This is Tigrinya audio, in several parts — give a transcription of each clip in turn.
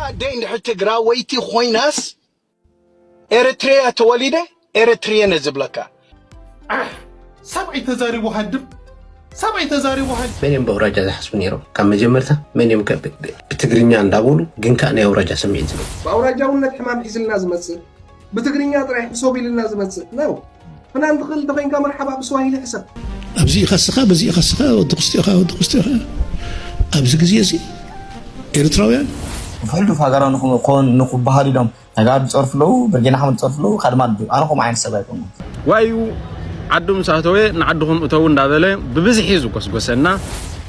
ኣደይ እንድሕር ትግራወይቲ ኮይናስ ኤርትርያ ተወሊደ ኤርትርየ ነዝብለካ። ሰብኣይ ተዛሪቡ ሃድም ሰብኣይ ተዛሪቡ ሃድም መን እዮም ብኣውራጃ ዝሓስቡ ነይሮም? ካብ መጀመርታ መን እዮም ከ ብ- ብ- ብትግርኛ እንዳበሉ ግን ከዓ ናይ ኣውራጃ ስምዒት ዝነብሩ? ብኣውራጃውነት ሕማም ሒዝልና ዝመፅእ፣ ብትግርኛ ጥራይ ሕሰብ ኢልና ዝመፅእ ነው። ፍናን ትኽእል እንተኮይንካ መርሓባ ብስዋሂሊ ሕሰብ። ኣብዚ ኢኻ ስኻ በዚ ኢኻ ስኻ ወዲ ክስቲኻ ወዲ ክስቲኻ ኣብዚ ግዜ እዚ ኤርትራውያን ብሕሉፍ ሃገራዊ ንኽኾን ንኽበሃሉ ኢሎም ነጋር ዝፀርፉ ኣለዉ፣ ብርጌና ሓመድ ዝፀርፉ ኣለዉ። ካድማ ኣነ ከምኡ ዓይነት ሰብ ኣይኮንኩን። ዋዩ ዓዱ ምስ ኣተወ ንዓድኹም እተዉ እንዳበለ ብብዝሒ ዝጎስጎሰና።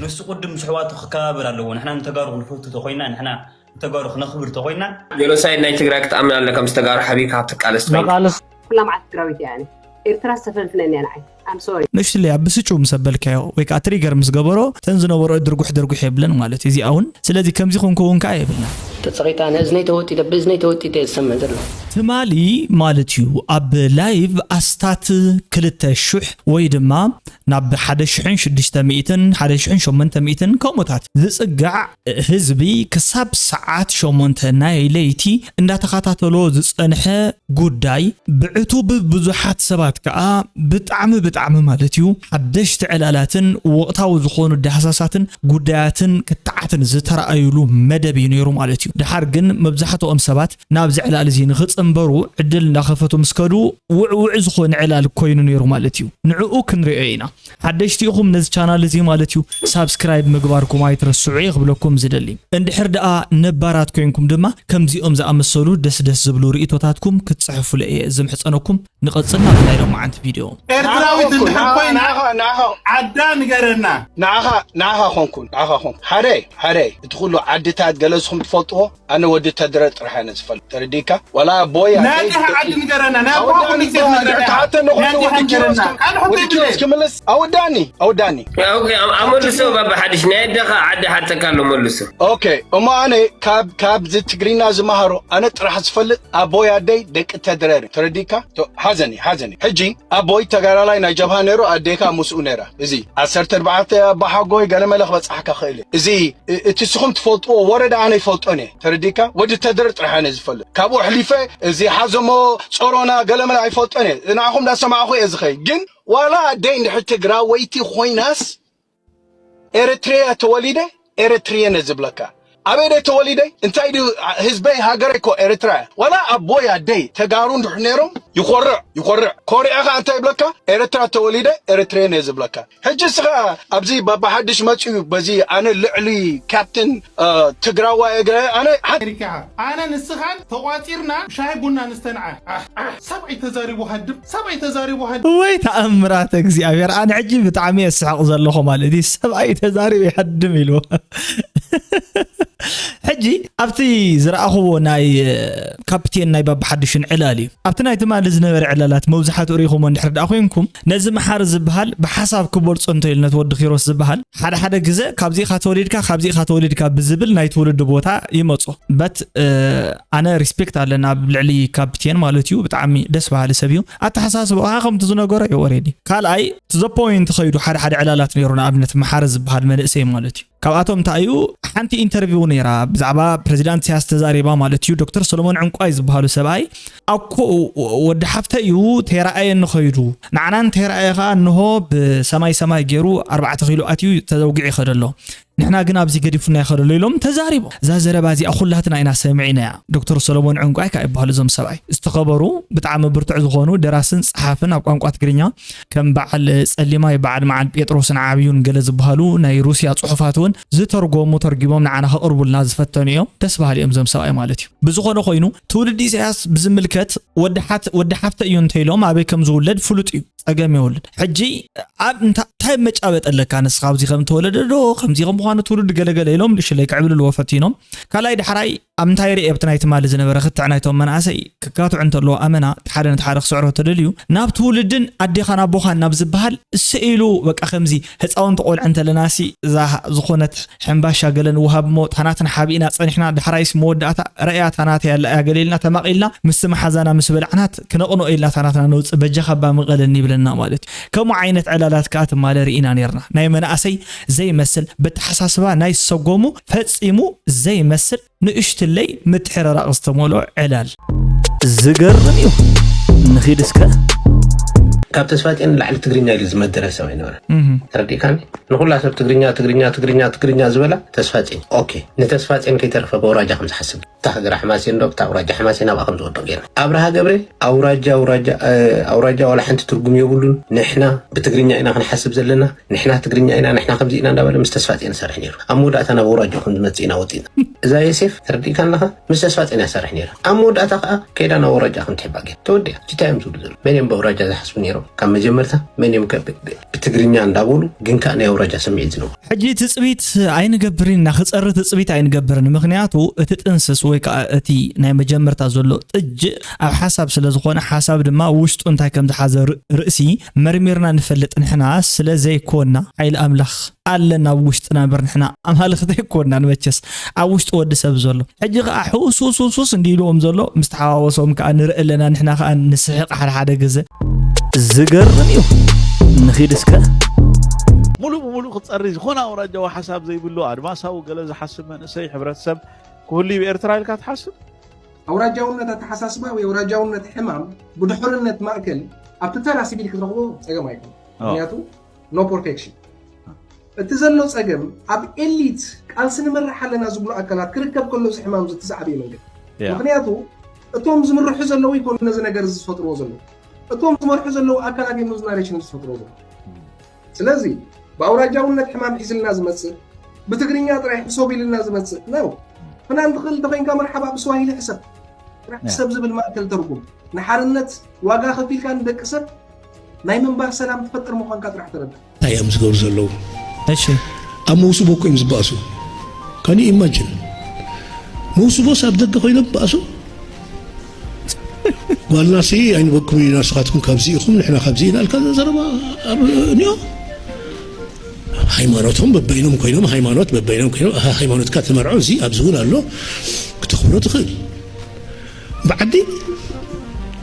ንሱ ቅድም ምስ ኣሕዋቱ ክከባበር ኣለዎ። ንሕና ንተጋሩ ክንፈቱ ተኾይና፣ ንሕና ንተጋሩ ክነኽብር ተኾይና፣ ጀኖሳይድ ናይ ትግራይ ክትኣምን ኣለካ ምስ ተጋሩ ሓቢርካ ካብ ትቃለስ ትኾይንካ። መቃለስ ኩላ መዓት ትግራዊት እያ። ኣነ ኤርትራ ዝተፈልፍለኒ እያ ንዓይ። I'm sorry። ንእሽትለይ ኣብ ብስጩ ምስ ኣበልካዮ ወይ ከዓ ትሪገር ምስ ገበሮ እተን ዝነበሮ ድርጉሕ ድርጉሕ የብለን ማለት እዩ እዚኣ እውን። ስለዚ ከምዚ ክንከውን ከዓ የብልና። ተፀቒጣ ንእዝነይ ተወጢጠ ብእዝነይ ተወጢጠ እየ ዝሰምዕ ዘለኹ። ትማሊ ማለት እዩ ኣብ ላይቭ ኣስታት ክልተ ሽሕ ወይ ድማ ናብ ሓደ ሽሕን ሽዱሽተ ሚእትን ሓደ ሽሕን ሸሞንተ ሚእትን ከምኡታት ዝፅጋዕ ህዝቢ ክሳብ ሰዓት ሸሞንተ ናይ ለይቲ እንዳተኸታተሎ ዝፀንሐ ጉዳይ ብዕቱብ ብዙሓት ሰባት ከዓ ብጣዕሚ ብጣዕሚ ማለት እዩ ሓደሽቲ ዕላላትን ወቕታዊ ዝኾኑ ዳህሳሳትን ጉዳያትን ክትዓትን ዝተረኣዩሉ መደብ እዩ ነይሩ ማለት እዩ። ድሓር ግን መብዛሕትኦም ሰባት ናብዚ ዕላል እዚ ንኽፅንበሩ ዕድል እንዳኸፈቱ ምስ ከዱ ውዕውዕ ዝኾነ ዕላል ኮይኑ ነይሩ ማለት እዩ። ንዕኡ ክንሪኦ ኢና። ሓደሽቲ ኢኹም ነዚ ቻናል እዚ ማለት እዩ ሳብስክራይብ ምግባርኩም ኣይትረስዑ እየ ክብለኩም ዝደሊ። እንድሕር ደኣ ነባራት ኮይንኩም ድማ ከምዚኦም ዝኣመሰሉ ደስ ደስ ዝብሉ ርእቶታትኩም ክትፅሕፉለ እየ ዝምሕፀነኩም። ንቐፅል ናብ ናይ ሎማዓንቲ ቪድዮ። ኤርትራዊት እንድሕር ኮይና ዓዳ ንገረና። ንዓኻ ንዓኻ ኾንኩ ንዓኻ ኾንኩ ሓደ ሓደ እቲ ኩሉ ዓድታት ገለ ዝኹም ትፈልጥዎ ኣነ ወዲ ተድረ ጥራሕ ኣነ ዝፈልጥ ተረዲካ ዋላ ኣቦይ ናይ ኣቦኻ ዓዲ ንገረና ናይ ኣቦኻ ኮሚቴ ንገረና ናይ ኣቦኻ ንገረና ኣነ ሕቶ ይብለይ ክምልስ ኣወዳኒ ኣወዳኒ ኣመልሶ ባባ ሓድሽ ናይ ኣደኻ ዓዲ ሓተካ ኣሎ መልሶ ኦኬ እሞ ኣነ ካብ ካብዚ ትግርኛ ዝመሃሮ ኣነ ጥራሕ ዝፈልጥ ኣቦይ ኣደይ ደቂ ተድረ ተረዲካ ሓዘኒ ሓዘኒ ሕጂ ኣቦይ ተጋዳላይ ናይ ጀብሃ ነይሩ ኣዴካ ምስኡ ነይራ እዚ ዓሰርተ ኣርባዕተ ኣባሓጎይ ገለመለ ክበፅሓካ ክእል እዚ እቲ ስኹም ትፈልጥዎ ወረዳ ኣነ ይፈልጦን እየ ተረዲካ ወዲ ተድር ጥራሕ ኣነ ዝፈልጥ ካብኡ ኣሕሊፈ እዚ ሓዘሞ ጾሮና ገለመለ ኣይፈልጦን እየ ንዓኹም እንዳሰማዕኹ እየ ዝኸይ ግን ዋላ ኣደይ እንድሕር ትግራወይቲ ኮይናስ ኤርትርያ ተወሊደ ኤርትርየ ነዝብለካ ኣበይ ደ ተወሊደ እንታይ ድ ህዝበይ ሃገረይ ኮ ኤርትራ እያ ዋላ ኣቦይ ኣደይ ተጋሩ እንድሕ ነይሮም ይኮርዕ ይኮርዕ ኮሪዐ ከዓ እንታይ ይብለካ ኤርትራ ተወሊደ ኤርትርየ ነዝብለካ ሕጂ ስኻ ኣብዚ ባባሓድሽ መፅኡ በዚ ኣነ ልዕሊ ካፕትን ትግራዋ እግረ ኣነ ሓ- ኣነ ንስኻን ተቋፂርና ሻሂ ቡና ንስተንዓ ሰብኣይ ተዛሪቡ ሃድም ሰብኣይ ተዛሪቡ ሃድም ወይ ተኣምራት እግዚኣብሔር ኣነ ሕጂ ብጣዕሚ እየ ስሕቕ ዘለኹ ማለት እዩ ሰብኣይ ተዛሪቡ ይሃድም ኢሉ ሕጂ ኣብቲ ዝረኣኽዎ ናይ ካፕቴን ናይ ባባ ሓድሽን ዕላል እዩ ኣብቲ ናይ ትማሊ ዝነበረ ዕላላት መብዛሕትኡ ርኢኹሞ እንድሕር ደኣ ኮይንኩም ነዚ መሓሪ ዝበሃል ብሓሳብ ክበልፆ እንተኢሉ ነቲ ወዲ ኪሮስ ዝበሃል ሓደ ሓደ ግዘ ካብዚ ኢኻ ተወሊድካ ካብዚ ኢኻ ተወሊድካ ብዝብል ናይ ትውልዲ ቦታ ይመፁ በት ኣነ ሪስፔክት ኣለና ኣብ ልዕሊ ካፕቴን ማለት እዩ ብጣዕሚ ደስ በሃሊ ሰብ እዩ ኣተሓሳስባኻ ከምቲ ዝነገሮ እዩ ኦሬዲ ካልኣይ to the point ኸይዱ ሓደ ሓደ ዕላላት ነይሩ ንኣብነት መሓሪ ዝበሃል መንእሰይ ማለት እዩ ካብኣቶም እንታይ እዩ ሓንቲ ኢንተርቪው ነይራ ብዛዕባ ፕሬዚዳንት ኢሳያስ ተዛሪባ ማለት እዩ ዶክተር ሰሎሞን ዕንቋይ ዝበሃሉ ሰብኣይ ኣኮ ወዲ ሓፍተ እዩ ተይረኣየኒ ኸይዱ ንዓናን ተይረኣየ ኸዓ እንሆ ብሰማይ ሰማይ ገይሩ ኣርባዕተ ኪሎ ኣትዩ ተዘውጊዑ ይኸደ ኣሎ ንሕና ግን ኣብዚ ገዲፉና ይኸደሎ ኢሎም ተዛሪቦም እዛ ዘረባ እዚኣ ኩላትና ኢና ሰሚዒናያ ዶክተር ሰሎሞን ዕንቋይ ከዓ ይበሃሉ እዞም ሰብኣይ ዝተኸበሩ ብጣዕሚ ብርቱዕ ዝኾኑ ደራስን ፀሓፍን ኣብ ቋንቋ ትግርኛ ከም በዓል ፀሊማይ በዓል መዓል ጴጥሮስን ዓብዩን ገለ ዝበሃሉ ናይ ሩስያ ፅሑፋት እውን ዝተርጎሙ ተርጊሞም ንዓና ከቕርቡልና ዝፈተኑ እዮም ደስ በሃሊ እዮም እዞም ሰብኣይ ማለት እዩ ብዝኾነ ኮይኑ ትውልዲ ኢሳያስ ብዝምልከት ወዲ ሓፍተ እዩ እንተኢሎም ኣበይ ከም ዝውለድ ፍሉጥ እዩ ጸገም የብሉን። ሕጂ ኣብ እንታይ መጫበጢ ኣለካ ንስኻ ኣብዚ ከም ተወለደ ዶ ከምዚ ከም ምዃኑ ትውልዲ ገለገለ ኢሎም ንእሽለይ ክዕብልልዎ ፈቲኖም። ካልኣይ ዳሕራይ ኣብ እንታይ ርኢ ኣብቲ ናይ ትማሊ ዝነበረ ክትዕ ናይቶም መናእሰይ ክካትዑ እንተለዎ ኣመና እቲ ሓደ ነቲ ሓደ ክስዕሮ ተደልዩ ናብ ትውልድን ኣዴኻን ኣቦኻን ናብ ዝበሃል ስኢሉ በቃ ከምዚ ህፃውንቲ ቆልዐ እንተለናሲ እዛ ዝኾነት ሕምባሻ ገለ ንወሃብ እሞ እታ ናትና ሓቢእና ጸኒሕና፣ ዳሕራይስ መወዳእታ ረኣያ እታ ናተይ ኣላ እያ ገለ ኢልና ተማቒልና ምስቲ መሓዛና ምስ በላዕናት ክነቕንኦ ኢልና እታ ናትና ነውጽእ በጃኻ እባ ምቐለኒ ይብለና ማለት እዩ። ከምኡ ዓይነት ዕላላት ከኣ ትማሊ ርኢና ኔርና። ናይ መናእሰይ ዘይመስል በቲ ኣተሓሳስባ ናይ ዝሰጎሙ ፈጺሙ ዘይመስል ንእሽትለይ ምትሕርራቕ ዝተመልኦ ዕላል። ዝገርም እዩ። ንኺድ እስከ። ካብ ተስፋጼን ንላዕሊ ትግርኛ ኢሉ ዝመደረ ሰብ ኣይነበረን። እህ። ተረዲእካኒ? ንኹላ ሰብ ትግርኛ፣ ትግርኛ፣ ትግርኛ፣ ትግርኛ ዝበላ ተስፋጼን። ኦኬ። ንተስፋጼን ከይተረፈ በውራጃ ከም ዝሓስብ። እታ ሃገር ኣሕማሴን ዶ፣ እታ ኣውራጃ ኣሕማሴን ኣብኣ ከም ዝወድቕ ጌርና። ኣብርሃ ገብረ ኣውራጃ፣ ኣውራጃ፣ እ፣ ኣውራጃ ዋላ ሓንቲ ትርጉም የብሉን። ንሕና ብትግርኛ ኢና ክንሓስብ ዘለና። ንሕና ትግርኛ ኢና፣ ንሕና ከምዚ ኢና እንዳበለ ምስ ተስፋጼን ይሰርሕ ነይሩ። ኣብ መወዳእታ ናብ ኣውራጃ ከም ዝመጽእ ኢና ወጺእና። እዛ ዮሴፍ ተረዲእካ ኣለኻ? ምስ ተስፋጼን እያ ትሰርሕ ነይራ። ኣብ መወዳእታ ከኣ ከይዳ ናብ ኣውራጃ ከም ትሕባእ ጌራ። ተወዲኣ። እንታይ እዮም ዝብሉ ዘለዉ? መን እዮም ብኣውራጃ ዝሓስቡ ነይሮም? ካብ መጀመርታ መን እዮም ከ ብ-፣ ብ-፣ ብትግርኛ እንዳበሉ ግን ከኣ ናይ ኣውራጃ ስምዒት ዝነበሩ? ሕጂ ትጽቢት ኣይንገብርን ኢና፣ ክጸሪ ትጽቢት ኣይንገብርን። ምኽንያቱ እቲ ጥንስስ ወይ ከኣ እቲ ናይ መጀመርታ ዘሎ ጥጅእ ኣብ ሓሳብ ስለ ዝኾነ፣ ሓሳብ ድማ ውሽጡ እንታይ ከም ዝሓዘ ር-፣ ርእሲ መርሚርና ንፈልጥ ንሕና ስለ ዘይኮና፣ ሓይሊ ኣምላኽ ኣለና ኣብ ውሽጥና እምበር፣ ንሕና ኣማልኽቲ ኣይኮናን መቸስ፣ ኣብ ውሽጢ ወዲ ሰብ ዘሎ። ሕጂ ከኣ ሕውስ ውስ ውስ ውስ እንዲ ኢልዎም ዘሎ፣ ምስ ተሓዋወሶም ከኣ ንርኢ ኣለና፣ ንሕና ከኣ ንስሕቕ ሓደ ሓደ ግዘ። ዝገርም እዩ። ንኺድ እስከ። ሙሉእ ብሙሉእ ክጸሪ ዝኾነ ኣውራጃዊ ሓሳብ ዘይብሉ፣ ኣድማሳዊ ገለ ዝሓስብ መንእሰይ ሕብረተሰብ ክህሉ እዩ ኤርትራ ኢልካ ትሓስብ? ኣውራጃውነት ኣተሓሳስባ ወይ ኣውራጃውነት ሕማም ብድሑርነት ማእከል ኣብቲ ተራ ሲቪል ክትረኽቦ ጸገም ኣይኮነን። ኣዎ። ምኽንያቱ ኖ ፕሮቴክሽን። እቲ ዘሎ ጸገም ኣብ ኤሊት ቃልሲ ንመርሕ ኣለና ዝብሉ ኣካላት ክርከብ ከሎ እዚ ሕማም እዚ እቲ ዝዓበየ መንገዲ። ያ። ምኽንያቱ እቶም ዝምርሑ ዘለዉ ይኮኑ ነዚ ነገር እዚ ዝፈጥርዎ ዘለዉ። እቶም ዝመርሑ ዘለዉ ኣካላት እዮም ነዚ ናሬሽን እዚ ዝፈጥርዎ ዘለዉ። ስለዚ ብኣውራጃውነት ሕማም ሒዝልና ዝመጽእ፣ ብትግርኛ ጥራይ ሕሰብ ኢልና ዝመጽእ ነው። ፍናን ትኽእል እንተኾይንካ መርሓባ ብስዋሂሊ ሕሰብ። ጥራሕ ያ። ሰብ ዝብል ማእከል ተርጉም። ንሓርነት ዋጋ ከፊልካ ንደቂ ሰብ ናይ ምንባር ሰላም ትፈጥር ምዃንካ ጥራሕ ተረዳ። እንታይ እዮም ዝገብሩ ዘለዉ? እሺ። ኣብ መውስቦ እኮ እዮም ዝበኣሱ። ካን ኢማጅን? መውስቦስ ኣብ ደገ ኮይኖም በኣሱ? ጓልናሲ ኣይንበኩም ኢና፣ ንስኻትኩም ካብዚ ኢኹም፣ ንሕና ካብዚ ኢና፣ ኢልካ ዘረባ ኣብ እኒኦ። ሃይማኖቶም በበይኖም ኮይኖም፣ ሃይማኖት በበይኖም ኮይኖም፣ ኣሃ፣ ሃይማኖትካ ተመርዖ፣ እዚ ኣብዚ እውን ኣሎ፣ ክተኽብሮ ትኽእል። ብዓዲ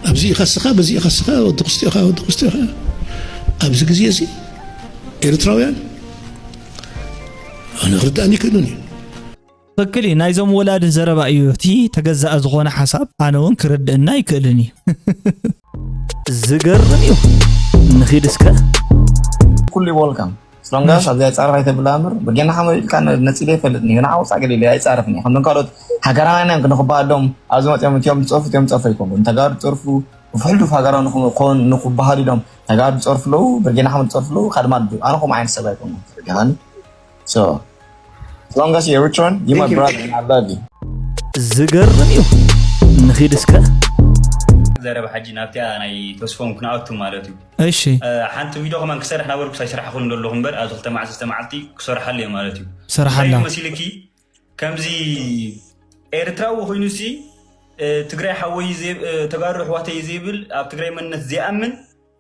ኣብዚ ኢኻ ስኻ፣ በዚ ኢኻ ስኻ፣ ወዲ ክስቲ ኢኻ፣ ወዲ ክስቲ ኢኻ። ኣብዚ ግዜ እዚ ኤርትራውያን ኣነ ክርድኣኒ ይክእሉን እዩ። ትኽክል እዩ። ናይዞም ወላዲ ዘረባ እዩ። እቲ ተገዛእ ዝኾነ ሓሳብ ኣነ እውን ክርድእና ኣይክእልን እዩ። ዝገርም እዩ። ንኺድ እስከ። ኩሉ ይወልካም። ስሎንጋስ ኣብዚኣ ይጻረፍ ኣይተብላ እምበር፣ ብጌና ሓመድ ኢልካ ነ-፣ ነጺለ ይፈልጥኒ። ግን ዓውጻ ገለ ኢለ ኣይጻረፍን እየ። ከምዞም ካልኦት ሃገራውያን እዮም ክንኽበሃሎም፣ ኣብዚ መጺኦም እቲኦም ዝጸርፉ፣ እቲኦም ዝጸርፉ ኣይኮኑን። ተጋሩ ዝጸርፉ፣ ብሕሉፍ ሃገራዊ ንኽ-፣ ክኾን ንኽበሃሉ ኢሎም ተጋሩ ዝጸርፉ ኣለዉ፣ ብርጌና ሓመድ ዝጸርፉ ኣለዉ፣ ካድማ ኣለዉ። ኣነ ከምኡ ዓይነት ሰብ ኣይኮንኩን። ተረዲኻኒ? So, as long as you're Eritrean, you my Thank you. brother and I love you. ዝገርም እዩ። ንኺድ እስከ። ዘረባ ሕጂ ናብቲኣ ናይ ተስፎም ክንኣቱ ማለት እዩ። እሺ። እ፣ ሓንቲ ቪድዮ ከማን ክሰርሕ ናበልኩ ኣይሰራሕኹን ዘለኹ እምበር፣ ኣብዚ ክልተ መዓልቲ፣ ክልተ መዓልቲ ክሰርሓሉ እየ ማለት እዩ። ሰርሓላ። እንታይ መሲልኪ? ከምዚ ኤርትራዊ ኮይኑሲ፣ እ፣ ትግራይ ሓወይ ዘይ-፣ እ፣ ተጋሩ ኣሕዋተይ ዘይብል፣ ኣብ ትግራይ መንነት ዘይኣምን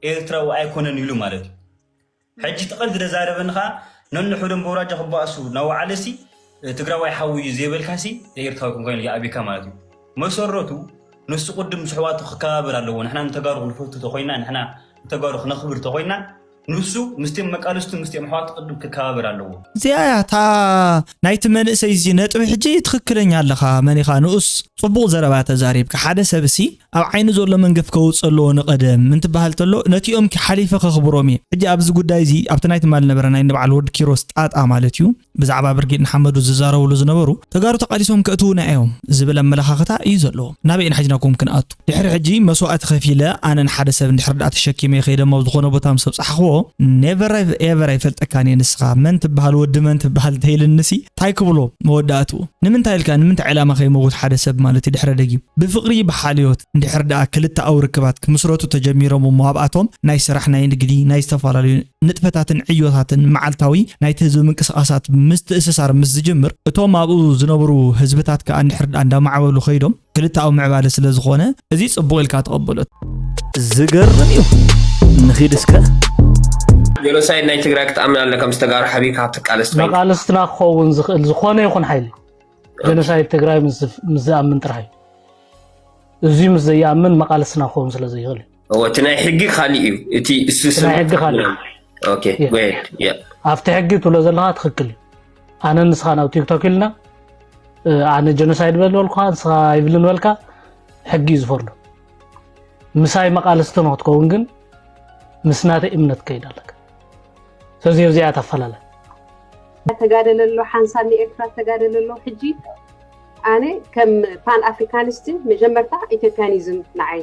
ኤርትራዊ ኣይኮነን ኢሉ ማለት እዩ። ሕጂ እቲ ቀልዲ ዘዛረበኒ ኸኣ ነንሕዶም በውራጃ ክበኣሱ እናወዓለሲ፣ ትግራዋይ ሓው እዩ ዘይበልካሲ ኤርትራዊ ከም ኮይኑ ይኣብየካ ማለት እዩ። መሰረቱ ንሱ ቅድም ምስ ኣሕዋቱ ክከባበር ኣለዎ። ንሕና ንተጋሩ ክንፈቱ ተኾይና፣ ንሕና ንተጋሩ ክነኽብር ተኾይና፣ ንሱ ምስቲም መቃልስቱ ምስቲም ኣሕዋቱ ቅድም ክከባበር ኣለዎ። እዚኣ እያ እታ ናይቲ መንእሰይ እዚ ነጥቢ። ሕጂ ትኽክለኛ ኣለኻ መኒኻ ንኡስ ጽቡቕ ዘረባ ተዛሪብካ። ሓደ ሰብሲ ኣብ ዓይኑ ዘሎ መንገፍ ከውጽእ ኣለዎ ንቐደም እንትበሃል ተሎ፣ ነቲኦም ሓሊፈ ከኽብሮም እየ። ሕጂ ኣብዚ ጉዳይ እዚ፣ ኣብቲ ናይ ትማሊ ነበረ ናይ ንበዓል ወዲ ኪሮስ ጣጣ ማለት እዩ፣ ብዛዕባ ብርጌድ ንሓመዱ ዝዛረብሉ ዝነበሩ፣ ተጋሩ ተቓሊሶም ከእትዉና እዮም ዝብል ኣመለኻኽታ እዩ ዘለዎ። ናበይ ኢና ሕጂ ናብኩም ክንኣቱ? ድሕሪ ሕጂ መስዋእቲ ከፊለ፣ ኣነ ንሓደ ሰብ እንድሕር ደኣ ተሸኪመ ከይደ፣ ኣብ ዝኾነ ቦታ ምስ ኣብጻሕኽዎ፣ ኔቨር ኤቨር ኣይፈልጠካን እየ ንስኻ፣ መን ትበሃል ወዲ መን ትበሃል እንተኢልንሲ፣ እንታይ ክብሎ መወዳእትኡ? ንምንታይ ኢልካ፣ ንምንታይ ዕላማ ከይመውት ሓደ ሰብ ማለት እዩ ድሕረ ደጊም? ብፍቕሪ፣ ብሓልዮት፣ እንድሕር ደኣ ክልተኣዊ ርክባት ክምስረቱ ተጀሚሮም እሞ ኣብኣቶም ናይ ስራሕ፣ ናይ ንግዲ፣ ናይ ዝተፈላለዩ ንጥፈታትን ዕዮታትን መዓልታዊ ናይቲ ህዝቢ ምንቅስቓሳት ምስትእስሳር ምስ ዝጅምር፣ እቶም ኣብኡ ዝነብሩ ህዝብታት ከኣ እንድሕር ደኣ እንዳማዕበሉ ከይዶም ክልተኣዊ ምዕባለ ስለ ዝኾነ፣ እዚ ጽቡቕ ኢልካ ተቐበሎ። ዝገርም እዩ። ንኺድ እስከ። ጀኖሳይድ ናይ ትግራይ ክትኣምን ኣለካ፣ ምስ ተጋሩ ሓቢርካ ካብ ትቃለስ ትኾይን። መቃልስትና ክኸውን ዝኽእል ዝኾነ ይኹን ሓይሊ፣ ጀኖሳይድ ትግራይ ምስ፣ ምስ ዝኣምን ጥራሕ እዩ። እዚ ምስ ዘይኣምን መቃልስትና ክኸውን ስለ ዘይኽእል እዩ። እወ፣ እቲ ናይ ሕጊ ካሊእ እዩ። እቲ እሱ እቲ ናይ ስም ሕጊ ካሊእ እዩ። ኦኬ፣ የ-፣ go ahead። ያ። ኣብቲ ሕጊ ትብሎ ዘለኻ ትኽክል እዩ። ኣነ ንስኻ ናብ ቲክቶክ ኢልና ኣነ ጀኖሳይድ በል በልኩኻ፣ ንስኻ ይብልን በልካ፣ ሕጊ እዩ ዝፈርዶ። ምሳይ መቓልስቲ ንክትከውን ግን ምስ ናተይ እምነት ከይድ ኣለካ። ስለዚ ኣብዚኣ ተፈላለ ተጋደለ ኣሎ ሓንሳብ ንኤርትራ ተጋደለ ኣሎ። ሕጂ ኣነ ከም ፓን ኣፍሪካኒስት መጀመርታ ኢትዮጵያኒዝም ንዓይ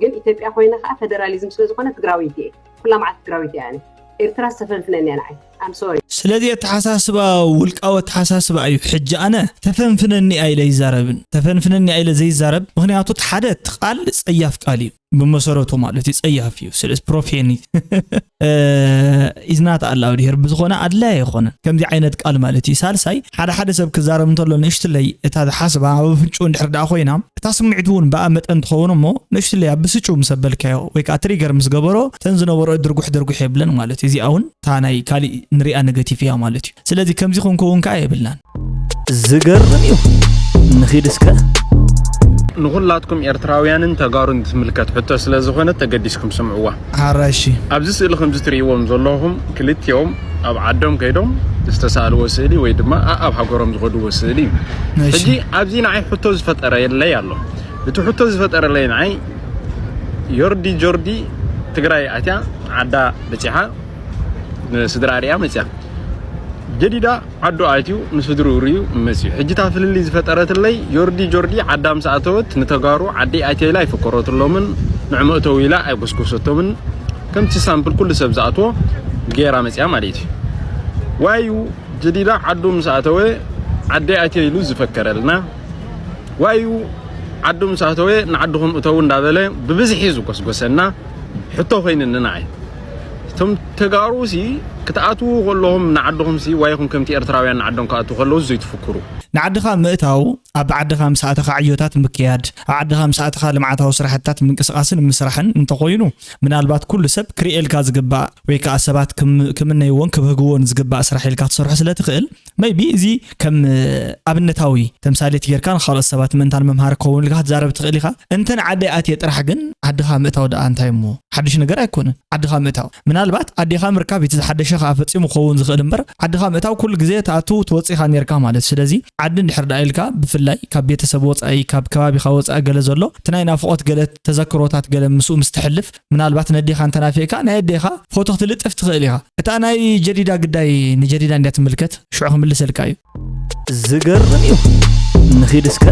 ግን ኢትዮጵያ ኮይነ ከዓ ፈደራሊዝም ስለዝኮነ ትግራዊት እየ። ኩላ መዓልቲ ትግራዊት እየ ኣነ። ኤርትራ ዝተፈንፍነን እያ ንዓይ። I'm sorry። ስለዚ ኣተሓሳስባ ውልቃዊ ኣተሓሳስባ እዩ። ሕጂ ኣነ ተፈንፍነኒ ኣኢለ ይዛረብን ተፈንፍነኒ ኣኢለ ዘይዛረብ ምክንያቱ ሓደ እቲ ቃል ፀያፍ ቃል እዩ ብመሰረቱ ማለት እዩ ፀያፍ እዩ። ስለዚ ፕሮፌኒ ኢዝናት ኣላ ኣብ ድሄር ብዝኾነ ኣድላይ ኣይኮነን ከምዚ ዓይነት ቃል ማለት እዩ። ሳልሳይ ሓደ ሓደ ሰብ ክዛረብ እንተሎ ንእሽትለይ እታ ዝሓስባ ኣብ ፍንጩ እንድሕር ደኣ ኮይና እታ ስምዒት እውን ብኣ መጠን ትኸውን እሞ ንእሽትለይ ኣብ ብስጩ ምስ ኣበልካዮ ወይ ከዓ ትሪገር ምስ ገበሮ ተን ዝነበሮ ድርጉሕ ድርጉሕ የብለን ማለት እዩ። እዚኣ እውን እታ ናይ ካሊእ ንሪኣ ነገቲቭ እያ ማለት እዩ። ስለዚ ከምዚ ክንከውን ከዓ የብልናን። ዝገርም እዩ። ንኺድ እስከ ንኹላትኩም ኤርትራውያንን ተጋሩን ትምልከት ሕቶ ስለ ዝኾነት ተገዲስኩም ስምዕዋ። ሓራሺ ኣብዚ ስእሊ ከምዚ ትርእይዎም ዘለኹም ክልቲኦም ኣብ ዓዶም ከይዶም ዝተሳእልዎ ስእሊ ወይ ድማ ኣኣብ ሃገሮም ዝኸድዎ ስእሊ እዩ። ሕጂ ኣብዚ ንዓይ ሕቶ ዝፈጠረ የለይ ኣሎ። እቲ ሕቶ ዝፈጠረለይ ንዓይ ዮርዲ ጆርዲ ትግራይ ኣትያ ዓዳ በፂሓ ስድራ ሪኣ መፅያ ጀዲዳ ዓዱ ኣትዩ ንስድርኡ ርዩ መፅዩ። ሕጂ እታ ፍልልይ ዝፈጠረትለይ ዮርዲ ጆርዲ ዓዳ ምስ ኣተወት ንተጋሩ ዓደይ ኣትየ ኢላ ኣይፈከረትሎምን ንዕመእተው ኢላ ኣይጎስጎሰቶምን። ከምቲ ሳምፕል ኩሉ ሰብ ዝኣትዎ ገይራ መፅያ ማለት እዩ። ዋዩ ጀዲዳ ዓዱ ምስ ኣተወ ዓደይ ኣትየ ኢሉ ዝፈከረልና ዋዩ ዓዱ ምስ ኣተወ ንዓድኹም እተው እንዳበለ ብብዝሒ ዝጎስጎሰና ሕቶ ኮይንኒ ንዓይ። እቶም ተጋሩ ሲ ክትኣትዉ ከለኹም ንዓድኹም ሲ ዋይኹም ከምቲ ኤርትራውያን ንዓዶም ክኣትዉ ከለዉ ዘይትፍክሩ። ንዓድኻ ምእታው ኣብ ዓድኻ ምስ ኣተኻ ዕዮታት ምክያድ ኣብ ዓድኻ ምስ ኣተኻ ልምዓታዊ ስራሕትታት ምንቅስቃስን ምስራሕን እንተኾይኑ ምናልባት ኩሉ ሰብ ክርእየልካ ዝግባእ ወይ ከዓ ሰባት ክምነይዎን ክብህግዎን ዝግባእ ስራሕ ኢልካ ትሰርሖ ስለ ትኽእል maybe እዚ ከም ኣብነታዊ ተምሳሌት ጌርካ ንካልኦት ሰባት ምእንታን መምሃሪ ክኸውን ኢልካ ክትዛረብ ትኽእል ኢኻ። እንተ ንዓደይ ኣትየ ጥራሕ ግን ዓድኻ ምእታው ደኣ እንታይ እሞ ሓድሽ ነገር ኣይኮነን። ዓድኻ ምእታው ምናልባት ኣዴኻ ምርካብ እቲ ዝሓደሸ ከዓ ፈጺሙ ክኸውን ዝኽእል እምበር ዓድኻ ምእታው ኩሉ ግዜ ትኣቱ ትወጽእ ኢኻ ኔርካ ማለት። ስለዚ ዓዲ እንድሕር ደኣ ኢልካ ብፍላይ ካብ ቤተሰብ ወጻኢ ካብ ከባቢኻ ወጻኢ ገለ ዘሎ እቲ ናይ ናፍቖት ገለ ተዘክሮታት ገለ ምስኡ ምስ ትሕልፍ ምናልባት ነዴኻ እንተናፊቕካ ናይ ኣዴኻ ፎቶ ክትልጥፍ ትኽእል ኢኻ። እታ ናይ ጀዲዳ ግዳይ ንጀዲዳ እንድያ ትምልከት ሽዑ ክምልሰልካ እዩ። ዝገርም እዩ። ንኺድ እስከ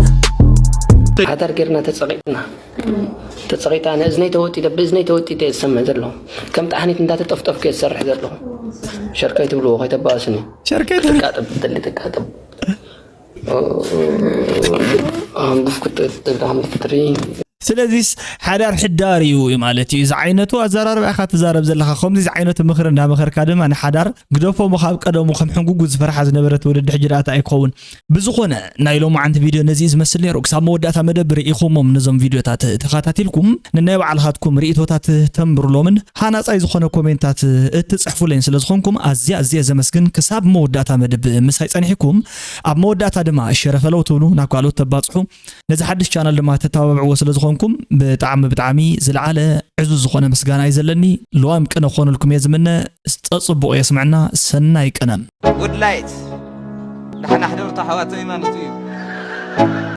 ሓዳር ጌርና ተጸቒጥና ተጸቒጣ ንእዝነይ ተወጢጠ ብእዝነይ ተወጢጠ እየ ዝሰምዕ ዘለኹ ከም ጣሕኒት እንዳተጠፍጠፍኩ እየ ዝሰርሕ ዘለኹ ሸርከይ ትብልዎ ከይተባእሱኒ ሸርከይ ትቃጠብ ትደሊ ትቃጠብ ኣንጉፍ ክትጥል ክትሪ ስለዚስ ሓዳር ሕዳር እዩ ማለት እዩ። እዚ ዓይነቱ ኣዘራርባ ኢኻ ትዛረብ ዘለኻ። ከምዚ ዓይነት ምኽሪ እንዳመኸርካ ድማ ንሓዳር ግደፎ እሞ ካብ ቀደሙ ከም ሕንጉጉ ዝፈርሓ ዝነበረት ወለዲ ሕጂ ደኣ እንታይ ኣይክኸውን። ብዝኾነ ናይ ሎማዓንቲ ቪድዮ ነዚ እዩ ዝመስል ነይሩ። ክሳብ መወዳእታ መደብ ርኢኹሞም ነዞም ቪድዮታት ተኸታቲልኩም ንናይ ባዕልኻትኩም ርእይቶታት ተንብሩሎምን ሃናጻይ ዝኾነ ኮሜንታት እትጽሕፉለይን ስለ ዝኾንኩም ኣዝየ ኣዝየ ዘመስግን። ክሳብ መወዳእታ መደብ ምሳይ ጸኒሕኩም ኣብ መወዳእታ ድማ ሸረ ፈለው ትብሉ ናብ ካልኦት ተባጽሑ ነዚ ሓድሽ ቻናል ድማ ተተባብዕዎ ስለ ዝኾንኩም ብጣዕሚ ብጣዕሚ ዝለዓለ ዕዙዝ ዝኾነ ምስጋና እዩ ዘለኒ። ልዋም ቅነ ክኾነልኩም እየ ዝምነ። ጸጽቡቕ የስምዕና። ሰናይ ቅነ። Good light ደሓን ኣሕደሩ ኣሕዋተይ ማለት እዩ።